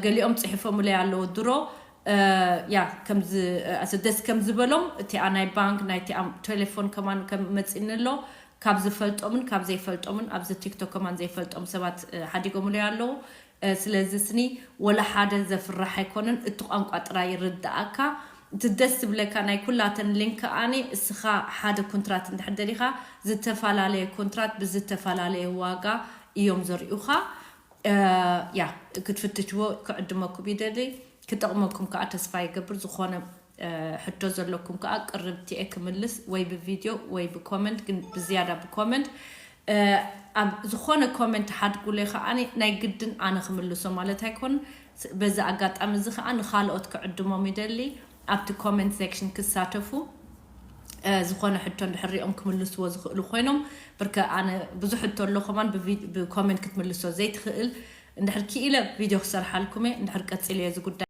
ገሊኦም ፅሒፎምለይ ኣለዉ ድሮ። ያ ከምዚ ደስ ከም ዝበሎም እቲኣ ናይ ባንክ ናይ ቴሌፎን ከማን ከም መፂኒ ኣሎ። ካብ ዝፈልጦምን ካብ ዘይፈልጦምን ኣብዚ ቲክቶክ ከማን ዘይፈልጦም ሰባት ሓዲጎምለይ ኣለዉ። ስለዚ ስኒ ወላ ሓደ ዘፍራሕ ኣይኮነን። እቲ ቋንቋ ጥራይ ይርዳኣካ። እቲ ደስ ዝብለካ ናይ ኩላተን ሊንክ ኣኒ እስኻ ሓደ ኮንትራት እንድሕር ደሊኻ ዝተፈላለየ ኮንትራት ብዝተፈላለየ ዋጋ እዮም ዘርእዩኻ። ያ ክትፍትሽዎ ክዕድመኩም ይደሊ። ክጠቕመኩም ከዓ ተስፋ ይገብር። ዝኾነ ሕቶ ዘለኩም ከዓ ቅርብቲኤ ክምልስ ወይ ብቪድዮ ወይ ብኮመንት፣ ግን ብዝያዳ ብኮመንት። ኣብ ዝኾነ ኮመንት ሓድጉለ ከዓ ናይ ግድን ኣነ ክምልሶ ማለት ኣይኮን። በዚ ኣጋጣሚ እዚ ከዓ ንካልኦት ክዕድሞም ይደሊ ኣብቲ ኮመንት ሴክሽን ክሳተፉ። ዝኾነ ሕቶ እንድሕር ሪኦም ክምልስዎ ዝኽእሉ ኮይኖም። ብርከ ኣነ ብዙሕ ሕቶ ኣሎ ከማን ብኮመንት ክትምልሶ ዘይትኽእል እንድሕር ክኢለ ቪድዮ ክሰርሓልኩም እየ። እንድሕር ቀፂለ እዚ ጉዳይ